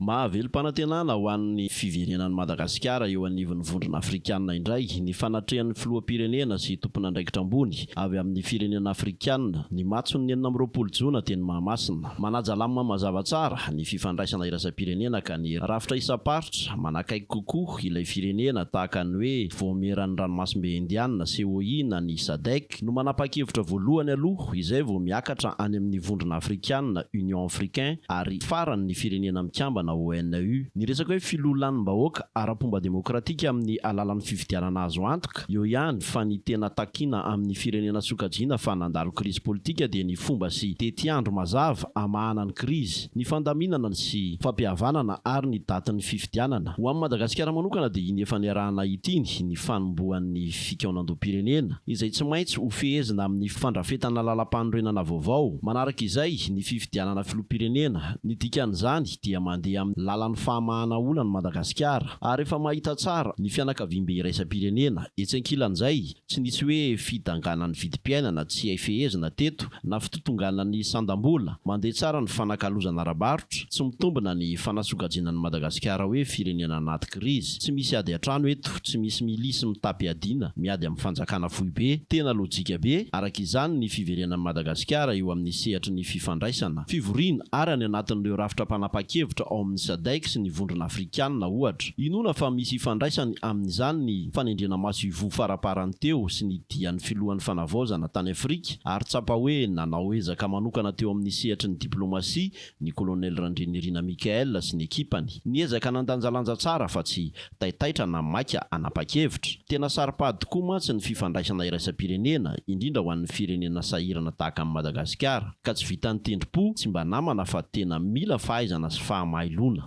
Mahavelom-panantenana ho an'ny fiverenan'i Madagasikara eo anivon'ny Vondrona Afrikanina indray ny fanatrehan'ny filoham-pirenena sy tompon'andraikitra ambony avy amin'ny firenena afrikanina ny matson'ny 26 jona teny Mahamasina. Manaja lamina mazava tsara ny fifandraisana iraisam-pirenena ka ny rafitra isam-paritra manakaiky kokoa ilay firenena tahaka ny hoe Vaomieran'ny Ranomasimbe Indiana, COI, na ny Sadec. No manapa-kevitra voalohany aloha izay vao miakatra any amin'ny Vondrona Afrikanina, Union Africain, ary farany ny Firenena Mikambana, ONU. Ny resaka hoe filoha lanim-bahoaka ara-pomba demokratika amin'ny alalan'ny fifidianana azo antoka, eo ihany fa ny tena takiana amin'ny firenena sokajiana fa nandalo krizy politika dia ny fomba sy tetiandro mazava hamahana ny krizy, ny fandaminana sy fampihavanana ary ny datin'ny fifidianana. Ho an'i Madagasikara manokana dia iny efa niarahana ity ny fanombohan'ny fikaonandoham-pirenena, izay tsy maintsy ho fehezina amin'ny fandrafetana lalampanorenana vaovao. Manaraka izay, ny fifidianana filoham-pirenena. Ny dikan'izany dia mandeha amin'ny lalan'ny fahamahana olana Madagasikara, ary efa mahita tsara ny fianakaviambe iraisam-pirenena. Etsy ankilan'izay, tsy nisy hoe fidanganan'ny vidim-piainana tsy hay fehezina teto na fitotonganan'ny sandam-bola. Mandeha tsara ny fanakalozana ara-barotra, tsy mitombina ny fanasokajiana an'i Madagasikara hoe firenena anaty krizy. Tsy misy ady an-trano eto, tsy misy milisy mitam-piadiana miady amin'ny fanjakana foibe. Tena lojika be, araka izany, ny fiverenan'i Madagasikara eo amin'ny sehatry ny fifandraisana, fivoriana ary any anatin'ireo rafitra mpanapa-kevitra ao amin'ny Sadec sy ny Vondrona Afrikanina, ohatra. Inoana fa misy ifandraisany amin'izany ny fanendrena masoivoho faraparany teo sy ny dian'ny filohan'ny fanavaozana tany Afrika ary tsapa hoe nanao ezaka manokana teo amin'ny sehatry ny diplomasia ny Kolonely Randrianirina Michaël sy ny ekipany. Niezaka nandanjalanja tsara fa tsy taitaitra na maika hanapa-kevitra. Tena saro-pady tokoa mantsy ny fifandraisana iraisam-pirenena, indrindra ho an'ny firenena sahirana tahaka an'i Madagasikara, ka tsy vitan'ny tendrim-po tsy mba namana fa tena mila fahaizana sy fahamailoana.